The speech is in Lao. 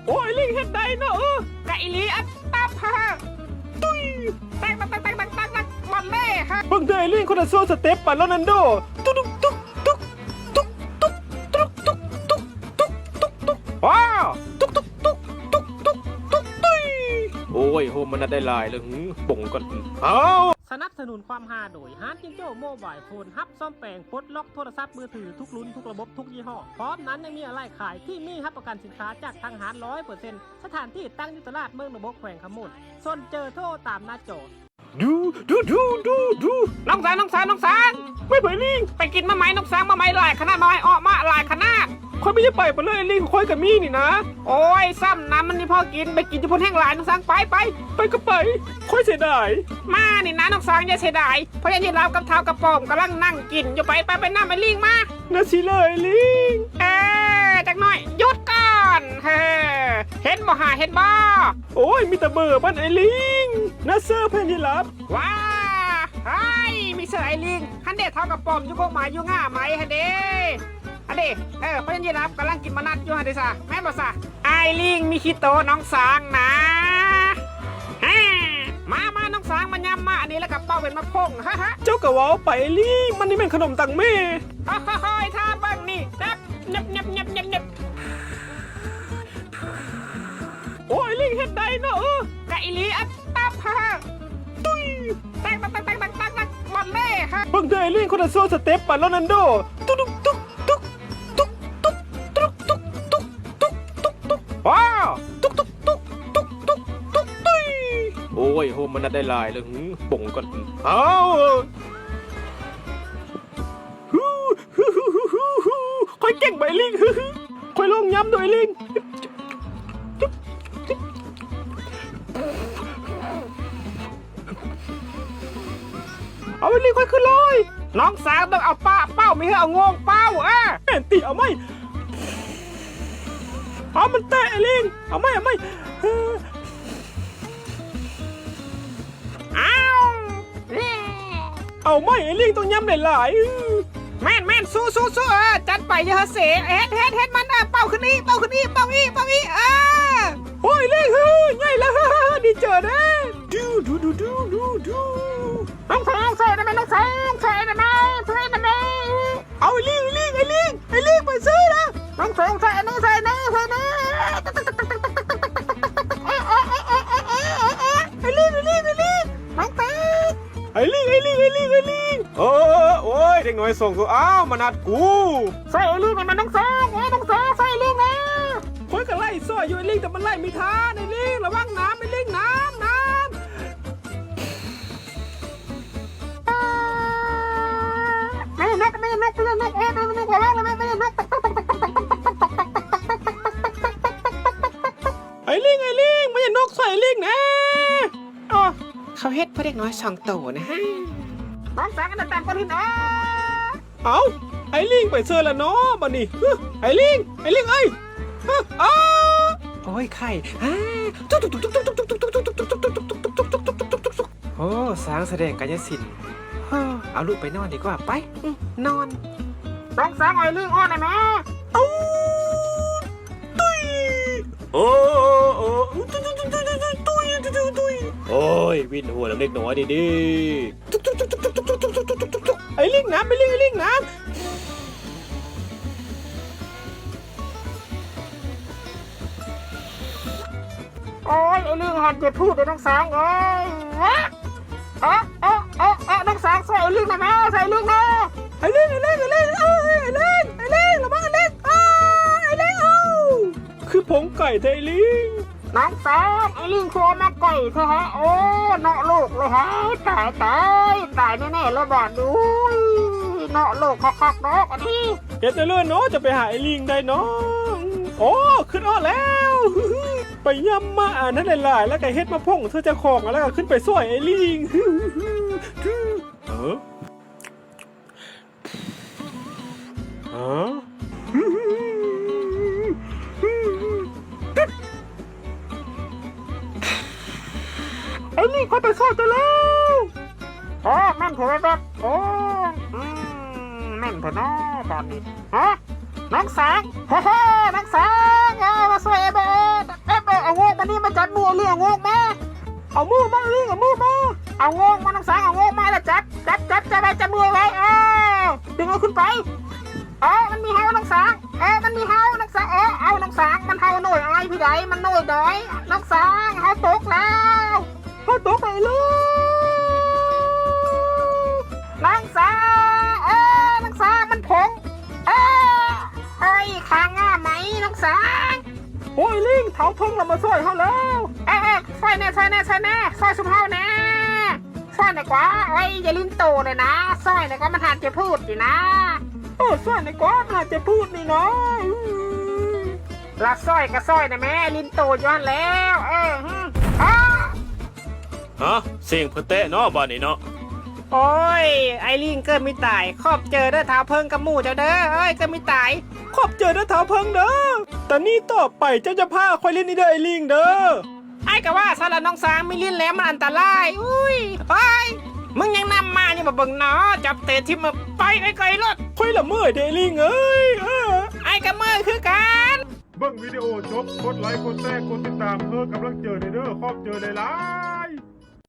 ໂອ້ຍ ລິງເຮັດໄດ້ເນາະ ເອີ ກະອີ່ຫຼີ ອັດຕັບ ຮະ ຮະ ຕຸ້ຍ ແຕກ ແຕກ ແຕກ ແຕກ ແຕກ ແຕກ ບອນເລ່ ຮະ ເບິ່ງເດີ ໄອ້ລິງ ຄົນລະສອງສະເຕັບ ປານໂຣນັນໂດ ຕຸກ ຕຸກ ຕຸກ ຕຸກ ຕຸກ ຕຸກ ຕຸກ ຕຸກ ຕຸກ ຕຸກ ຕຸກ ຕຸກ ຕຸກ ຕຸກ ຕຸກ ຕຸກ ຕຸ້ຍ ໂອ້ຍ ໂຮມມະນັດໄດ້ຫຼາຍເລີຍ ຫື ປົງກ່ອນ ເອົາ ສະໜັບສະໜູນຄວາມຮາໂດຍ ຮ້ານຈິງໂຈ້ໂມບາຍໂຟນ ຮັບສ້ອມແປງ ປົດລັອກໂທລະສັບມືຖືທຸກລຸ້ນ ທຸກລະບົບ ທຸກຍີ່ຫໍ້. ພ້ອມນັ້ນຍັງມີອາໄລຂາຍທີ່ມີຮັບປະກັນສິນຄ້າຈາກທາງຮ້ານຮ້ອຍເປີເຊັນ. ສະຖານທີ່ຕັ້ງຢູ່ຕະຫຼາດເມືອງໜອງບົກ ແຂວງຄຳມ່ວນ. ສົນເຈີໂທຕາມໜ້າຈໍ. ດູ ດູ ດູ ດູ ດູ ນ້ອງສາງ ນ້ອງສາງ ນ້ອງສາງ ໄປ ໄປ ໄປ ໄປກິນມາໃໝ ນ້ອງສາງ ມາໃໝຫຼາຍຂະໜາດ ມາໃໝເອາະມາຫຼາຍຂະໜາດ. ຂ້ອຍບໍ່ຢາກໄປ ໄປເລີຍ ໄອ້ລິງ ຂ້ອຍກະມີນີ້ນະ. ໂອ້ຍ ຊ້ຳນຳ ມັນມີພໍກິນ ໄປກິນຢູ່ພຸ້ນແຮ່ງຫຼາຍ ນ້ອງສາງ ໄປ ໄປ ໄປກະໄປ ຂ້ອຍເສຍດາຍ. ມານີ້ນະ ນ້ອງສາງ ຢ່າເສຍດາຍ ພະຍາຢີລາບກັບທ້າວກະປອມກຳລັງນັ່ງກິນຢູ່ ໄປ ໄປ ໄປນຳໄອ້ລິງມາ. ນະຊິເລີຍ ໄອ້ລິງ ເອີ ຈັກໜ້ອຍ ຢຸດກ່ອນ ເຮີ ເຫັນບໍ່ຫາ ເຫັນບໍ່? ໂອ້ຍ ມີແຕ່ເບີມັນ ໄອ້ລິງ ນະເຊີພະຍາຢີລາບ. ວ້າ ເຮີ້ຍ ມີເຊີໄອ້ລິງ ຫັ້ນເດ ທ້າວກະປອມຢູ່ກົກໝາກຢູ່ງ່າໄມ້ຫັ້ນເດ ຫັ້ນເດ ເອີ ພະຍາຢີລາບກຳລັງກິນມານັດຢູ່ຫັ້ນເດຊະ ແມ່ນບໍ່ຊະ? ອ້າຍລິງມີຂີ້ໂຕນ້ອງສາງນະ ແຮ ມາ ມາ ນ້ອງສາງ ມາຍຳມາອັນນີ້ ແລ້ວກະເປົ່າເປັນໝາກຜົ້ງ ຮະ ຮະ. ເຈົ້າກະເວົ້າໄປ ໄອ້ລິງ ມັນນີ້ແມ່ນຂະໜົມຕັງແມ່. ໂອ້ຍ ຖ້າເບິ່ງນີ້ ແປັບ ຫຍັບ ຫຍັບ ຫຍັບ ຫຍັບ ຫຍັບ. ໂອ້ຍ ລິງເຮັດໄດ້ເນາະ ເອີ ກະອີ່ຫຼີ ອັດຕັບ ຮະ ຮະ ຕຸ້ຍ ແຕກ ແຕກ ແຕກ ແຕກ ແຕກ ແຕກ ບອນເລ່ ຮະ ເບິ່ງເດີ ລິງ ຄົນລະສອງສະເຕັບ ປານໂຣນັນໂດ ຕຸກ ຕຸກ ຕຸກ ຕຸກ ຕຸກ ຕຸກ ຕຸກ ຕຸກ ຕຸກ ຕຸກ ຕຸ້ຍ ໂອ້ຍ ໂຮມມະນັດໄດ້ຫຼາຍເລີຍ ຫື ປົງກ່ອນ ເອົາ. ຮູ້ ຮູ້ ຮູ້ ຮູ້ ຮູ້ ຂ້ອຍເກັ່ງໄປລິງ ຮູ້ ຂ້ອຍລອງຍຳໂດຍລິງ ເອົາໄປລິງ ຂ້ອຍຂຶ້ນເລີຍ ນ້ອງສາວຕ້ອງເອົາປາເປົ້າ ມີເຮືອເອົາງວງເປົ້າ ເອີ ແມ່ນຕິ ເອົາໃໝ ເອົາມັນແຕະໄອ້ລິງ ເອົາໃໝ ເອົາໃໝ ເອີ. ອ້າວ ເອົາໃໝ ໄອ້ລິງຕ້ອງຍຳຫຼາຍໆ ແມ່ນໆ ສູ້ໆໆ ເອີ ຈັດໄປ ຢ່າເຫີເສ ເຮັດ ເຮັດ ເຮັດມັນ ເອີ ເປົ່າຂຶ້ນອີກ ເປົ່າຂຶ້ນອີກ ເປົ່າອີກ ເປົ່າອີກ ເອີ ໂອ້ຍ ລິງ ເຮີ ໃຫຍ່ແລ້ວ ເຮີ ດີເຈີເດ້ ດູ ດູ ດູ ດູ ດູ ນ້ອງສາວ ຊ່ວຍໄດ້ໄໝ ນ້ອງສາວ ຊ່ວຍໄດ້ໄໝ ຊ່ວຍໄດ້ໄໝ ເອົາໄອ້ລິງ ໄອ້ລິງ ໄອ້ລິງ ໄອ້ລິງ ໄປເຊີລະ ນ້ອງສາວ ຊ່ວຍແດ່ ນ້ອງສາວ ຊ່ວຍແດ່ ໄອ້ລິງ ໄອ້ລິງ ໄອ້ລິງ ນ້ອງສາວ ໄອ້ລິງ ໄອ້ລິງ ໄອ້ລິງ ໄອ້ລິງ ເອີ ໂອ້ຍ ເດັກນ້ອຍສອງໂຕ ອ້າວ ມານັດກູ ຊ່ວຍໄອ້ລິງແດ່ ນ້ອງສາວ ເອີ ນ້ອງສາວ ຊ່ວຍໄອ້ລິງແດ່ ຂ້ອຍກະໄລ່ຊ່ວຍຢູ່ ໄອ້ລິງ ແຕ່ມັນໄລ່ບໍ່ທັນ ໄອ້ລິງ ລະວັງນ້ຳ ໄອ້ລິງ ນ້ຳ ນ້ຳ. ໄອ້ລິງ ໄອ້ລິງ ມາເຫັນນົກ ຊ່ວຍໄອ້ລິງແດ່ ໂອ້ ເຂົາເຮັດເພື່ອເດັກນ້ອຍສອງໂຕນະ ນ້ອງສາວ ອັນນັ້ນຕາມກ້ອນຫີນ ເອົາ ໄອ້ລິງໄປເຊີລະເນາະ ບາດນີ້ ໄອ້ລິງ ໄອ້ລິງເອີຍ ອ້າ ໂອ້ຍ ໄຂ້ ອ້າ ໂອ້ ຊ້າງສະແດງກາຍະສິນ ເອີ ເອົາລູກໄປນອນດີກວ່າ ໄປ ອືມ ນອນ ນ້ອງສາວ ໃຫ້ລິງອ້ອນແດ່ແມ່ ເອົາ ຕຸ້ຍ ໂອ້ ຕຸ້ຍ ຕຸ້ຍ ຕຸ້ຍ ຕຸ້ຍ ຕຸ້ຍ ໂອ້ຍ ວິນຫົວນຳເດັກນ້ອຍນີ້ເດ້ ໄອ້ລິງນ້ຳ ໄອ້ລິງ ໄອ້ລິງນ້ຳ ໂອ້ຍ ໄອ້ລິງຫັ້ນເຈັບພູດເດ້ນ້ອງສາວເອີຍ ເອາະ ເອາະ ເອາະ ເອາະ ນ້ອງສາວ ຊ່ວຍໄອ້ລິງແດ່ແມ່ ຊ່ວຍໄອ້ລິງແດ່ ໄອ້ລິງ ໄອ້ລິງ ໄອ້ລິງ ເອີຍ ໄອ້ລິງ ໄອ້ລິງ ລະວັງໄອ້ລິງ ເອີຍ ໄອ້ລິງ ເອົາ ຄືຜົງໄກ່ແທ້ໄອ້ລິງ ນ້ອງສາວ ໄອ້ລິງຄືເອົາມາໄກ່ແທ້ຫະ ໂອ້ ເນາະລູກເລີຍຫະ ຕາຍ ຕາຍ ຕາຍແນ່ໆ ລະບາດນີ້ ເນາະລູກຄັກໆ ເນາະ ອັນນີ້ ເຮັດແນວເລີຍເນາະ ຈະໄປຫາໄອ້ລິງໄດ້ເນາະ ໂອ້ ຄິດອອກແລ້ວ ໄປຍຳມາອັນນັ້ນຫຼາຍໆ ແລ້ວກະເຮັດມາຜົ້ງໃສ່ເຈົ້າຂອງ ແລ້ວກະຂຶ້ນໄປຊ່ວຍໄອ້ລິງ ເອີ ຮະ ໄອ້ລິງ ຂ້ອຍໄປຊ່ວຍເຈົ້າແລ້ວ ໂອ້ ແມ່ນແທ້ແບບ ໂອ້ ອືມ ແມ່ນແທ້ເນາະບາດນີ້ ຮະ ນ້ອງສາງ ເຮີ ນ້ອງສາງ ເອີ ມາຊ່ວຍອ້າຍແດ່ ມາຈັບມືອ້າຍລີ້ງ ເອົາງອກມາ ເອົາມືມາອ້າຍລີ້ງ ເອົາມືມາ ເອົາງອກມານ້ອງສາງ ເອົາງອກມາແລ້ວຈັບ ຈັບ ຈັບ ຈັບໄວ້ ຈັບມືໄວ້ ເອີ ດຶງເອົາຂຶ້ນໄປ ເອີ ມັນມີເຫົ່ານ້ອງສາງ ເອີ ມັນມີເຫົ່ານ້ອງສາງ ເອີ ເອົານ້ອງສາງ ມັນເຫົ່າໂນ້ຍອ້າຍຜູ້ໃດ ມັນໂນ້ຍດອຍ ນ້ອງສາງ ເຮົາຕົກແລ້ວ ເຮົາຕົກໄປແລ້ວ ນ້ອງສາງ ເອີ ນ້ອງສາງ ມັນຜົງ ເອີ ໂອ້ຍ ຂ້າງາໄໝນ້ອງສາງ ໂອ້ຍ ລີ້ງ ທ້າວເພິ່ງລະມາຊ່ອຍເຮົາແລ້ວ ເອີ ເອີ ຊ່ອຍແດ່ ຊ່ອຍແດ່ ຊ່ອຍແດ່ ຊ່ອຍຊຸມເຮົາແດ່ ຊ່ອຍແດ່ກວ່າ ໂອ້ຍ ຢ່າຫຼິ້ນໂຕແດ່ນະ ຊ່ອຍແດ່ກວ່າ ມັນຫາເຈັບຜູດຢູ່ນະ ເອີ ຊ່ອຍແດ່ກວ່າ ມັນຫາເຈັບຜູດນີ້ນະ ລະຊ່ອຍກະຊ່ອຍແດ່ແມ້ ຫຼິ້ນໂຕຢູ່ຫັ້ນແລ້ວ ເອີ ຫື ອ້າ ຮະ ສຽງເພິ່ນແຕະເນາະບາດນີ້ເນາະ ໂອ້ຍ ອ້າຍລີ້ງເກີບມີຕາຍ ຂອບເຈີເດີທ້າວເພິ່ງກັບໝູ່ເຈົ້າເດີ ເອີຍ ເກີບມີຕາຍ ຂອບເຈີເດີທ້າວເພິ່ງເດີ ຕານີ້ຕໍ່ໄປເຈົ້າຈະພາຂ້ອຍຫຼິ້ນອີກເດີອ້າຍລີ້ງເດີ ອ້າຍກະວ່າຊັ້ນລະນ້ອງສາງ ມີຫຼິ້ນແລ້ວມັນອັນຕະລາຍ ອຸ້ຍ ໂອ້ຍ ມຶງຍັງນຳມາຢູ່ບໍ່ເບິ່ງໜໍ ຈັບເຕະຖິ້ມ ໄປໄກໆໂລດ ຂ້ອຍລະເມື່ອຍເດອ້າຍລີ້ງເອີຍ ເອີ ອ້າຍກະເມື່ອຍຄືກັນ. ເບິ່ງວິດີໂອຈົບ ກົດໄລ ກົດແຊ ກົດຕິດຕາມເພື່ອກຳລັງໃຈແດ່ເດີ ຂອບໃຈຫຼາຍໆ.